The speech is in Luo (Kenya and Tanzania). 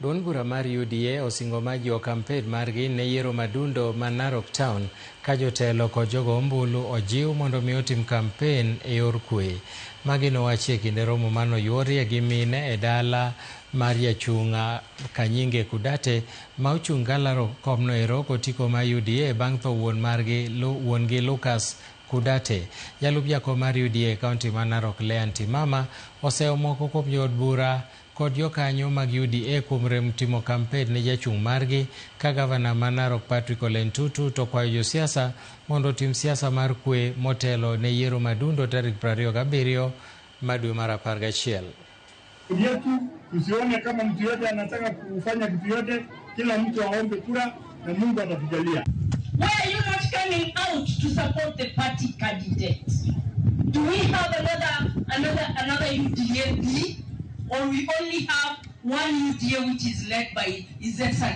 Duond bura mar UDA osingo mar jiwo kampen margi ne yiero madundo ma Narok Town ka jotelo kod jogo ombulu ojiw mondo mi otim kampen e yor kwe. Magi nowachi e kinde romo manoyuorie gi mine e dala mar jachung' Kanyinge Kudate ma ochung' kalaro komno ero kotiko mar UDA bang' tho wuon margi wuon gi Lucas Kudate. Jalup jakom mar UDA e kaunti ma Narok Leah Ntimama oseyo moko kuom jood bura kod jokanyo mag UDA kuom rem timo kampen ne jachung' margi ka gavana ma Narok Patrick Ole Ntutu to kwayo josiasa mondo otim siasa mar kwe motelo ne yiero madundo tarik 27 ma dwe mar 11. Yetu tusione kama mtu yote anataka kufanya kitu yote, kila mtu aombe kura na Mungu atatujalia. Why are you not coming out to support the party candidate? Do we have another UDA or we only have one UDA which is led by His Excellency?